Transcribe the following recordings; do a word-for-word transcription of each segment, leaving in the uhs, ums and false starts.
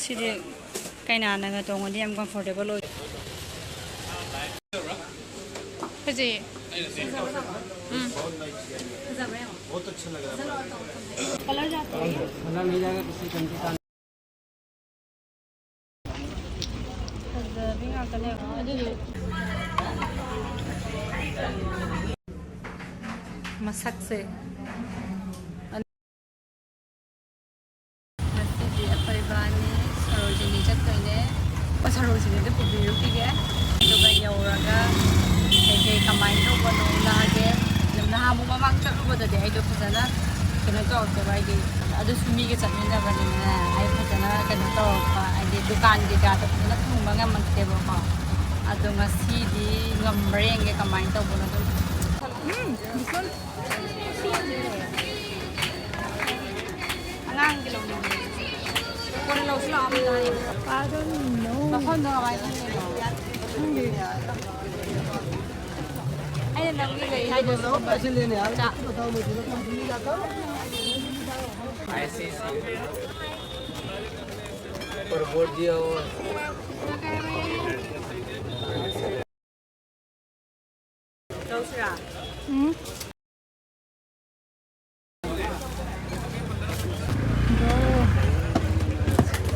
ꯁꯤꯗꯤ ꯀꯩꯅꯥꯅꯒ ꯇꯣꯡꯉꯗꯤ ꯌꯥꯝ comfortable ꯑꯣꯏ꯫ ꯐꯖꯩꯌꯦ꯫ ꯎꯝ꯫ ꯐꯖꯕ ꯉꯥꯛꯇꯅꯦ꯫ ꯑꯗꯨꯗꯤ ꯃꯁꯛꯁꯦ꯫ ꯉꯁꯤꯗꯤ ꯑꯩꯈꯣꯏ ꯏꯕꯥꯅꯤ ꯁꯔꯣꯖꯤꯅꯤ ꯆꯠꯇꯣꯏꯅꯦ꯫ ꯑꯣ, ꯁꯔꯣꯖꯤꯅꯤꯗ ꯄꯨꯕꯤꯔꯨꯈꯤꯒꯦ꯫ ꯑꯗꯨꯒ ꯌꯧꯔꯒ ꯀꯩꯀꯩ ꯀꯃꯥꯏꯅ ꯇꯧꯕꯅꯣ ꯂꯥꯛꯑꯒꯦ꯫ ꯑꯗꯨꯝ ꯅꯍꯥꯟꯃꯨꯛ ꯃꯃꯥꯡ ꯆꯠꯂꯨꯕꯗꯗꯤ ꯑꯩꯗꯣ ꯐꯖꯅ ꯀꯩꯅꯣ ꯇꯧꯔꯛꯇꯦꯕ, ꯍꯥꯏꯗꯤ ꯑꯗꯨꯁꯨ ꯃꯤꯒ ꯆꯠꯃꯤꯟꯅꯕꯅꯤꯅ ꯑꯩ ꯐꯖꯅ ꯀꯩꯅꯣ ꯇꯧꯔꯛꯄ, ꯍꯥꯏꯗꯤ ꯗꯨꯀꯥꯟ ꯀꯩꯀꯥꯗꯣ ꯐꯖꯅ ꯐꯪꯕ ꯉꯝꯃꯛꯇꯦꯕꯀꯣ꯫ ꯑꯗꯣ ꯉꯁꯤꯗꯤ ꯉꯝꯕ꯭ꯔꯥ ꯌꯦꯡꯒꯦ, ꯀꯃꯥꯏꯅ ꯇꯧꯕꯅꯣ ꯑꯗꯨꯝ꯫ ꯎꯝ, ꯕꯤꯁꯣꯟ꯫ ꯑꯉꯥꯡꯒꯤ ꯂꯧꯅꯤꯡꯉꯦ꯫ ꯀꯣꯟꯅ ꯂꯧꯁꯤ ꯂꯥꯛꯑꯣ, ꯑꯝꯇ ꯍꯥꯏꯌꯣ꯫ I don't know. ꯃꯐꯝꯗꯣ ꯀꯃꯥꯏꯅ ꯈꯪꯗꯣꯏꯅꯣ? ꯈꯪꯗꯦ꯫ ꯑꯩꯅ ꯅꯪꯒꯤ ꯂꯩ ꯍꯥꯏꯗꯣ ꯁꯤꯒꯨꯝꯕ꯫ ꯆꯥ꯫ ꯂꯧꯁꯤꯔꯥ? ꯎꯝ꯫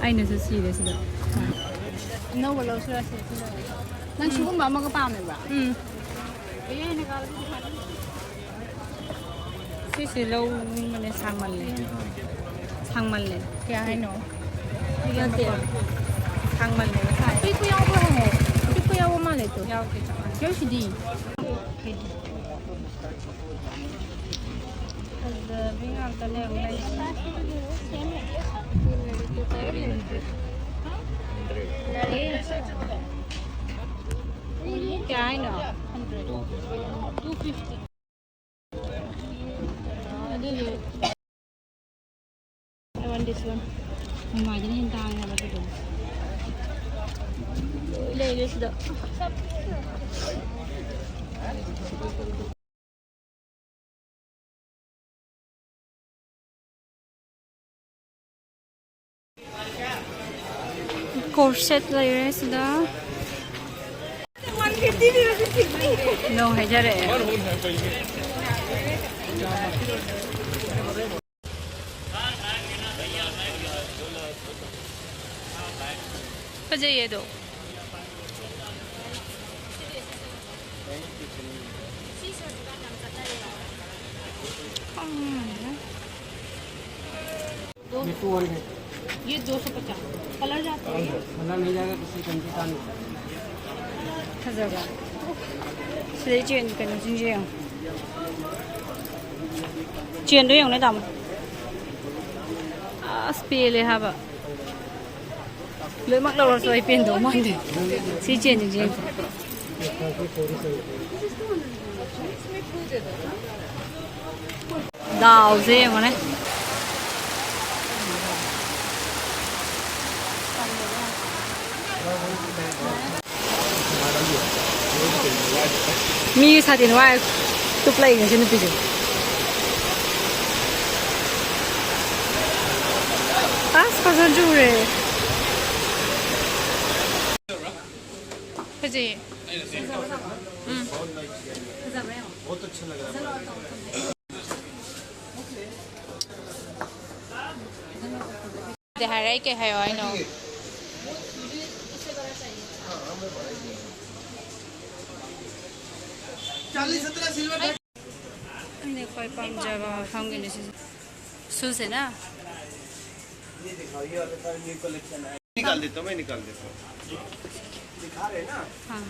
ꯑꯩꯅꯁꯨ ꯁꯤꯔꯦ ꯁꯤꯗ꯫ ꯑꯅꯧꯕ ꯂꯧꯁꯤꯔꯥ ꯁꯤꯗ ꯁꯤ ꯂꯧꯔꯁꯤ꯫ ꯅꯪ ꯁꯤꯒꯨꯝꯕ ꯑꯃꯒ ꯄꯥꯝꯃꯦꯕ? ꯎꯝ꯫ ꯁꯤꯁꯦ ꯂꯧꯅꯤꯡꯕꯅꯦ, ꯁꯥꯡꯃꯜꯂꯦ꯫ ꯁꯥꯡꯃꯜꯂꯦ꯫ ꯀꯌꯥ ꯍꯥꯏꯅꯣ? ꯅꯠꯇꯦ꯫ ꯁꯥꯡꯃꯜꯂꯦꯕ, ꯁꯥꯏꯖ꯫ ꯑꯄꯤꯛꯄ ꯌꯥꯎꯕ꯭ꯔꯥ ꯍꯪꯉꯣ꯫ ꯑꯄꯤꯛꯄ ꯌꯥꯎꯕ ꯃꯥꯜꯂꯦ ꯇꯨ꯫ ꯌꯥꯎꯗꯦ, ꯆꯞ ꯃꯥꯟꯅꯩ꯫ ꯌꯥꯎꯔꯤꯁꯤꯗꯤ꯫ ꯐꯖꯕꯤ ꯉꯥꯛꯇꯅꯦ ꯑꯃꯨꯛ ꯂꯩꯔꯤꯁꯦ꯫ ꯀꯌꯥ ꯍꯥꯏꯅꯣ? Two fifty꯫ ꯑꯗꯨꯗꯤ I want this one. ꯃꯃꯥꯏꯗꯅ ꯍꯦꯟꯅ ꯇꯥꯡꯉꯦ ꯍꯥꯏꯕ ꯑꯗꯨꯗꯣ꯫ ꯂꯣꯏ ꯂꯩꯔꯦ ꯁꯤꯗ꯫ Corset ꯂꯩꯔꯦ ꯁꯤꯗ꯫ ꯅꯣꯡ ꯍꯩꯊꯔꯛꯑꯦ꯫ ꯐꯖꯩꯌꯦ ꯑꯗꯣ꯫ ꯈꯪꯗꯦ꯫ ये टू हंड्रेड। ये दो सौ पचास। कलर जाता है। कलर मिल जाएगा, किसी कंपनी का नहीं। ꯐꯖꯕ꯫ ꯁꯤꯗꯩ ꯆꯦꯟ ꯀꯩꯅꯣꯁꯤꯡꯁꯦ ꯌꯦꯡꯉꯣ꯫ ꯆꯦꯟꯗꯣ ꯌꯦꯡꯉꯨꯅꯦ, ꯇꯥꯃꯣ꯫ ꯑꯁ, ꯄꯦꯜꯂꯦ ꯍꯥꯏꯕ꯫ ꯂꯣꯏꯅꯃꯛ ꯂꯧꯔꯁꯨ ꯑꯩ ꯄꯦꯟꯗꯧ ꯃꯥꯟꯗꯦ꯫ ꯁꯤ ꯆꯦꯟꯁꯤꯡꯁꯦ ꯌꯦꯡꯉꯣ꯫ ꯗꯥꯎꯁꯦ ꯌꯦꯡꯉꯨꯅꯦ꯫ ꯃꯤ ꯁꯥꯇꯤꯟ ꯋꯥꯏ ꯇꯨꯞ ꯂꯩꯅꯦ ꯁꯤ ꯅꯨꯄꯤꯁꯦ꯫ ꯑꯁ, ꯐꯖꯅ ꯆꯨꯔꯦ꯫ ꯐꯖꯩꯌꯦ꯫ ꯎꯝ꯫ ꯐꯖꯕ꯭ꯔꯥ ꯌꯦꯡꯉꯣ꯫ ꯗꯤ ꯍꯥꯏꯔꯦ, ꯑꯩ ꯀꯩ ꯍꯥꯏꯌꯣ ꯍꯥꯏꯅꯣ? ꯑꯩꯅ ꯈ꯭ꯋꯥꯏ ꯄꯥꯝꯖꯕ ꯃꯐꯝꯒꯤꯅꯦ ꯁꯤꯁꯦ꯫ ꯁꯨꯁꯦꯅ? निकाल देता हूँ, मैं निकाल देता हूँ। दिखा रहे हैं ना? हाँ।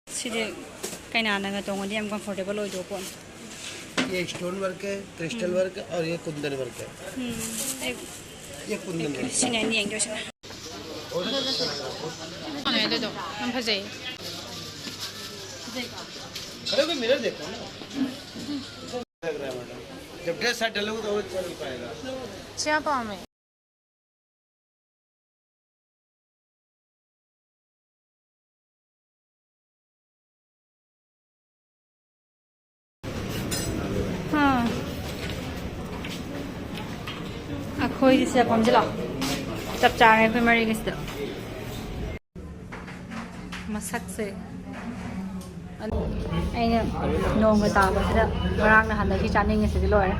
ꯁꯤꯗꯤ ꯀꯩꯅꯥꯅꯒ ꯇꯣꯡꯉꯗꯤ ꯌꯥꯝ comfortable ꯑꯣꯏꯗꯧꯕ ꯄꯣꯠꯅꯤ꯫ ये स्टोन वर्क है, क्रिस्टल वर्क है और ये कुंदन वर्क है। ꯎꯝ, ꯑꯩ ये कुंदन वर्क है। ꯁꯤꯅꯦ ꯑꯩꯅ ꯌꯦꯡꯗꯣꯏꯁꯦ꯫ ꯐꯪꯉꯦ ꯑꯗꯨꯗꯣ꯫ ꯌꯥꯝ ꯐꯖꯩ꯫ खड़े होकर मिरर देखो ना। लग रहा है मैडम, जब ड्रेस साइड डालोगे तो और अच्छा लग पाएगा। ꯁꯤ ꯌꯥꯝ ꯄꯥꯝꯃꯦ꯫ ꯑꯩꯈꯣꯏꯒꯤ ꯁꯤꯗ ꯐꯝꯁꯤꯜꯂꯣ꯫ ꯆꯞ ꯆꯥꯔꯦ ꯑꯩꯈꯣꯏ ꯃꯔꯤꯒꯤꯁꯤꯗ꯫ ꯃꯁꯛꯁꯦ꯫ ꯑꯩꯅ ꯅꯣꯡꯒ ꯇꯥꯕꯁꯤꯗ ꯉꯔꯥꯡ ꯅꯍꯥꯟꯗꯒꯤ ꯆꯥꯅꯤꯡꯉꯤꯁꯤꯗꯤ ꯂꯣꯏꯔꯦ꯫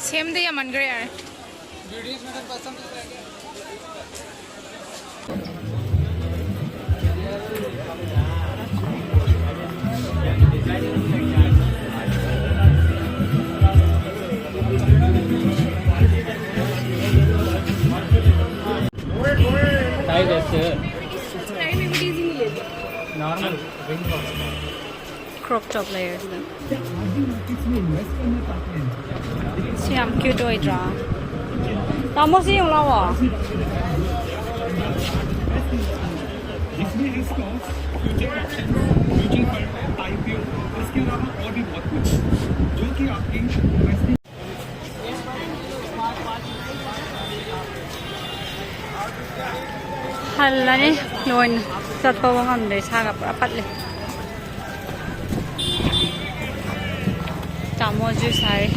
ꯁꯦꯝꯗ ꯌꯥꯝꯃꯟꯈ꯭ꯔꯦ, ꯌꯥꯔꯦ꯫ Size is normal. Crop top ꯂꯩꯔꯦ ꯁꯤꯗ꯫ ꯁꯤ ꯌꯥꯝ cute ꯑꯣꯏꯗ꯭ꯔꯥ? ꯇꯥꯃꯣ, ꯁꯤ ꯌꯦꯡꯉꯨ ꯂꯥꯛꯑꯣ꯫ इसमें है stocks, future options, mutual fund, IPO, इसके अलावा और भी बहुत कुछ, जो कि आपके इन्वेस्टिंग ꯍꯜꯂꯅꯤ꯫ ꯂꯣꯏꯅ ꯆꯠꯄꯕꯨ ꯉꯝꯗ꯭ꯔꯦ, ꯏꯁꯥꯒ ꯄꯨꯔꯥ ꯄꯠꯂꯦ꯫ ꯇꯥꯃꯣ ꯖꯨꯁ ꯍꯥꯏꯔꯤ꯫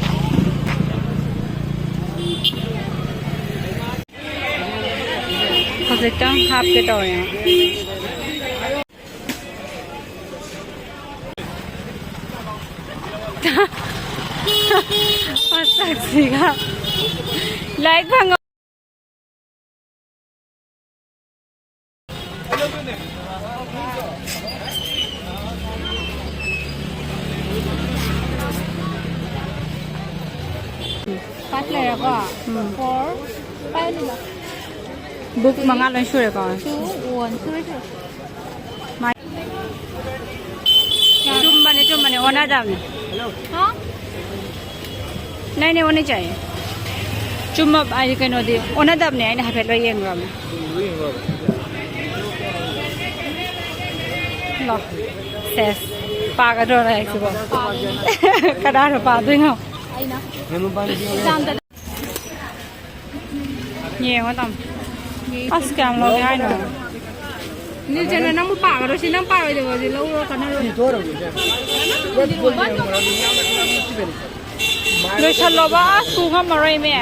ꯍꯧꯖꯤꯛꯇꯪ ꯍꯥꯞꯀꯦ ꯇꯧꯔꯦ꯫ ꯃꯁꯛꯁꯤꯒ꯫ ꯂꯥꯏꯔꯤꯛ ꯐꯪꯉ- ꯐꯥꯏꯚ ꯂꯩꯔꯦꯀꯣ? ꯎꯝ꯫ ꯐꯣꯔ, ꯐꯥꯏꯚ ꯂꯩꯔꯦ꯫ ꯕꯨꯛ ꯃꯉꯥ ꯂꯣꯏ ꯁꯨꯔꯦꯀꯣ? ꯇꯨ, ꯋꯥꯟ, ꯁꯨꯔꯦ, ꯁꯨꯔꯦ꯫ ꯃꯥꯏ- ꯆꯨꯝꯕꯅꯦ, ꯆꯨꯝꯕꯅꯦ, ꯑꯣꯟꯅꯗꯕꯅꯦ꯫ ꯍꯥ? ꯅꯩꯅꯦ, ꯑꯣꯟꯅ ꯆꯥꯏꯌꯦ꯫ ꯆꯨꯝꯃ-, ꯍꯥꯏꯗꯤ ꯀꯩꯅꯣꯗꯤ ꯑꯣꯟꯅꯗꯕꯅꯦ, ꯑꯩꯅ ꯍꯥꯏꯐꯦꯠ ꯂꯣꯏ ꯌꯦꯡꯉꯨꯔꯕꯅꯦ꯫ ꯂꯣ꯫ ꯁꯦꯁ꯫ ꯄꯥꯒꯗ꯭ꯔꯣ ꯂꯥꯏꯔꯤꯛꯁꯤꯕꯣ? ꯄꯥꯗꯣꯏꯅꯦ꯫ ꯀꯅꯥꯅ ꯄꯥꯗꯣꯏꯅꯣ? ꯑꯩꯅ꯫ ꯌꯦꯡꯉꯣ ꯇꯥꯃꯣ꯫ ꯑꯁ, ꯀꯌꯥꯝ ꯂꯧꯒꯦ ꯍꯥꯏꯅꯣ? ꯅꯤꯜꯆꯟꯗ꯭ꯔ, ꯅꯪꯕꯨ ꯄꯥꯒꯗ꯭ꯔꯣ? ꯁꯤ ꯅꯪ ꯄꯥꯔꯣꯏꯗꯕꯗꯤ ꯂꯧꯔꯣ, ꯀꯥꯟꯅꯔꯣꯏ꯫ ꯂꯣꯏꯁꯜꯂꯣꯕ, ꯑꯁ, ꯄꯨ ꯉꯝꯃꯔꯣꯏ, ꯏꯃꯦ꯫